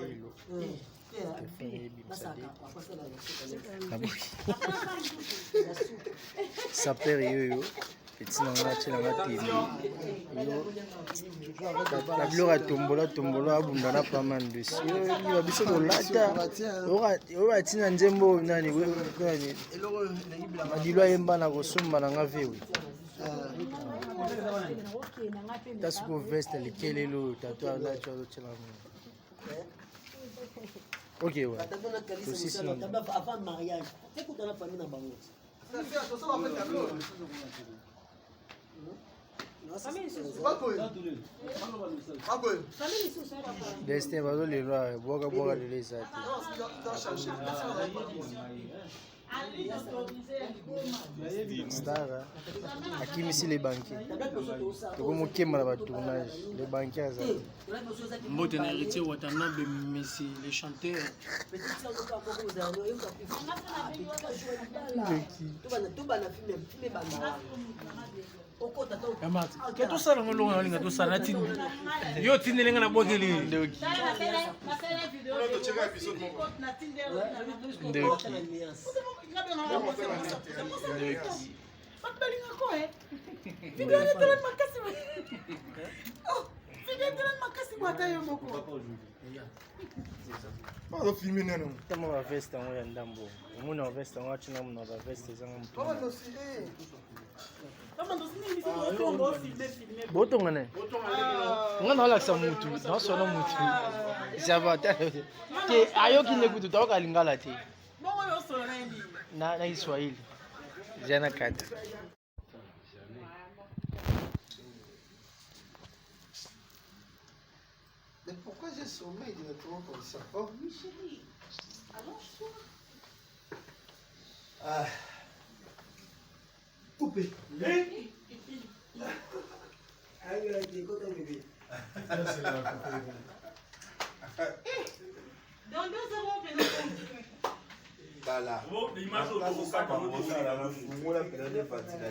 Lelo. Saper yoyo petit na nga atyela nga tembe yo na biloko ya tombola tombola abunda na paman dosi yo biso tolata oyo batina nzembo nani nani madilu ayemba na kosomba na nga vewe ta sikoyo veste likelelo oyo tatu alati azotyela ngo ok ouais tosisi avant mariage tekutana famille na bango. Destin bazolelwa bwaka bwaka lelo eza te. Star akimisi le banquier, tokomokemba na batournage, le banquier aza te. Mbote na Héritier Watanabe, Messi le chanteur. Ke tosala ngo eloko nalinga tosala natindi yo otindeli nga na bwakeli. Ndoki. Ndoki. Ndoki. Bato balingako e video wana etalani makasi, video etalani makasi bo ata yo moko. Bazofilme nano. Tama baveste yango ya ndambo, omoni baveste yango atina mona baveste ezanga motu. Botonga ne nga naolakisa mutu naosona mutu zava te ayoki nde kutu tayoka lingala te na na Kiswahili jana kata. Mais pourquoi j'ai sommeil directement comme ça? Oh. Oui, chérie. Allonge-toi. Ah. Coupé. Dans 2 secondes, Tala.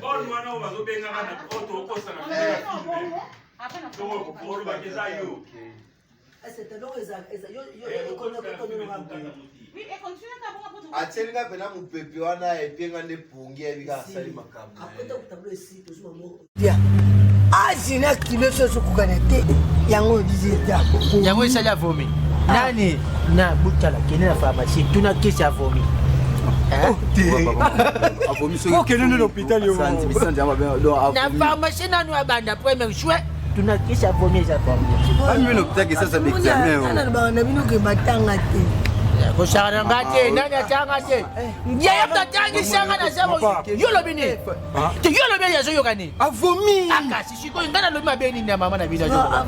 Bone wana oyo bazobengaka na oyo tokosana olobaki eza yo. Atieli nga mpena mopepe wana epenga nde pongi ayebi kaka asali makambo. Azina kilo so ezokokana te, yango dizeta. Yango esali avomi nani na butala kende na pharmacie tuna kisi avomi. Okende nde na hôpital yo. Na pharmacie nanu abanda premier juin tuna kisi avomi eza combien. Na bino ke batanga te. Kosaka na nga te, nani atanga te? Yaya moto atangisanga na zabo. Yo olobi nini te? Yo olobi azoyoka nini? Avomi. Akasi sikoyo ngai nalobi mabe nini na mama na bino azokoba?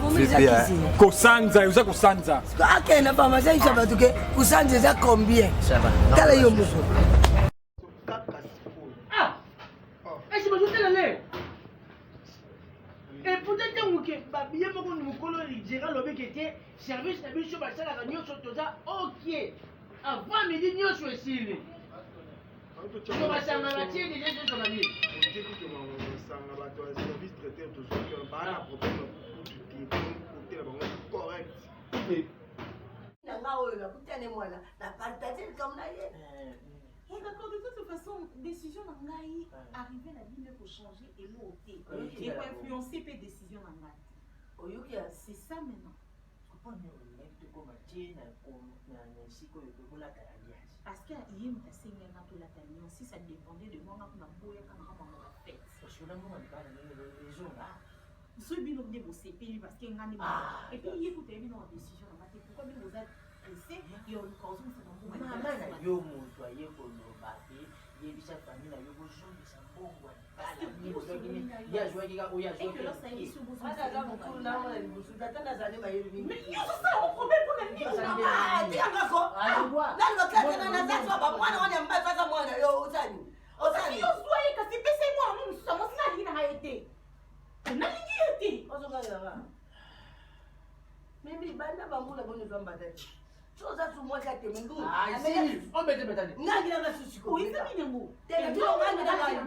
Kosanza, oza kosanza. Akende na pharmacie ayebisa bato ke kosanza eza combien. Tala yo moko. Esi bazotala le et pourtant ntango ke babiye moko mokolo gérant alobi ke te service na biso basalaka nyonso toza ok avant midi nyonso esili to basanga batie deja nyonso balie. Masanga bato ya service traiteur tozwaki wana baa na problème ya kutu te, cocktail na bango correct. Na nga oyo nakutane mwana na partage likambo na ye. Bon, d'accord, de toute façon, décision na ngai, arrivé na bino ko changer eloko te. Et ko influencer pe décision na ngai. Oyoki? C'est ça maintenant. Tokoma tie na esika oyo tokolata alliance. Parce que ye moto asengaka tolata alliance, si ça dépendait de moi, nga mpona boyaka nanga bango bafete. Osona mbongo libala ndenge ezonga. Soki bino nde bosepeli parce que nga nde Ah, et puis ye kuta yebi na décision na nga te, pourquoi bino boza pressé ya oluka ozongisa bango? Mama na yo moto aye koloba te, yebisa famille na yo bozongisa mbongo ya libala. Nini bozwaki nini? Ye azwaki kaka oyo azwaki. Aza mokulu na mwana liboso, tata nazali mayele mingi. Tikangako nalobaki naza zwa bamwana wana ya mobali, aza mwana yo osani osani. Ozwa ye kasi pesa ye mwana mo mosusu, yango sina alingi nanga ye te, nalingi ye te. Ozongalelanga mimi banda bamula boni ozwa mbata te, so oza su mwasi ateme ndu. Obetebetani. Ngangilanga su sikoyo. Oyebisa nini yango? Tele vanda vanda.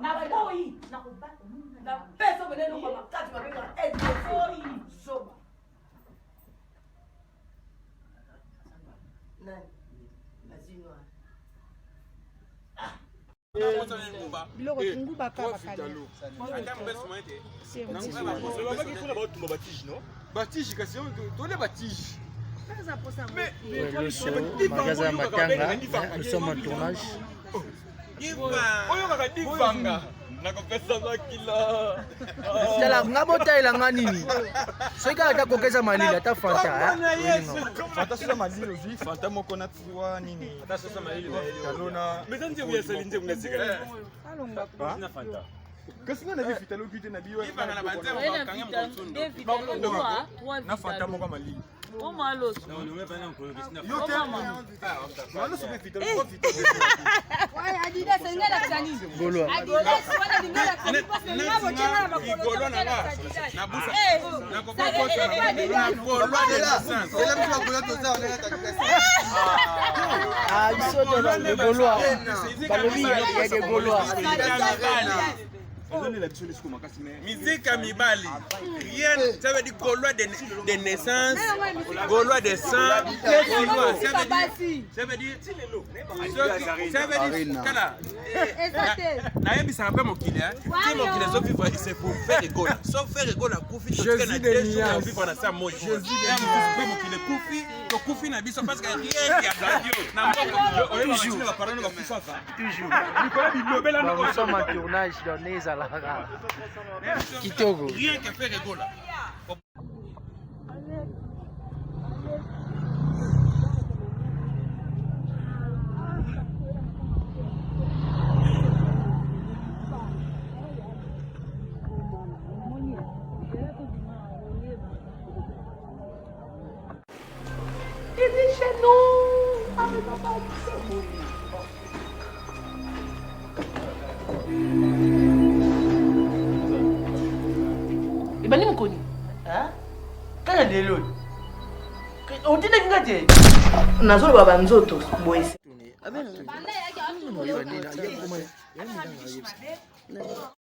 Naboyi, nakobata. Napesa pene eloko makasi babengaka zoba. Nani? Mazino. Biloko nguba kaka bakali. Batige kasi tole batige. Magasin ya matanga, nous sommes en tournage. Oyokaka divanga nakopesa makila. Tala nga botalela nga nini soki kaka ata kokesa malili ata fanta. Fanta sosa malili, ozwi fanta moko na tiwa nini talona. Kasi nga nabi fitalo te na biyo na fanta moko ya malili. Yo te maloso mpe fitalo. Adidas elingi alakisa nini? Gaulois. Adidas wana elingi alakisa nini? Parce que nga botie nga na makolo Gaulois na nga. Ah, biso to les Gaulois balobi ya des Gaulois. Ezolela biso lisiko makasi mais Musique ya mibali, rien, ça veut dire Gaulois de naissance, Gaulois de sang, Gaulois, ça veut dire kala nayebisaka mpe mokili ti mokili ezovivre, c'est pour Ferre Gola. So Ferre Gola akufi, totika na 2 jours ya vivre na sa moi ya mosusu mpe mokili ekufi, tokufi na biso parce que rien ya na mboka. Toujours. Baparano bakufaka. Toujours. Likolo bilobela. Bon, nous sommes en tournage donc ezalaka kitoko. Rien que Ferre Gola. Ebandi mokoni. Kaka lelo otindaki nga te, nazoloba banzoto boye. Oyeba nini?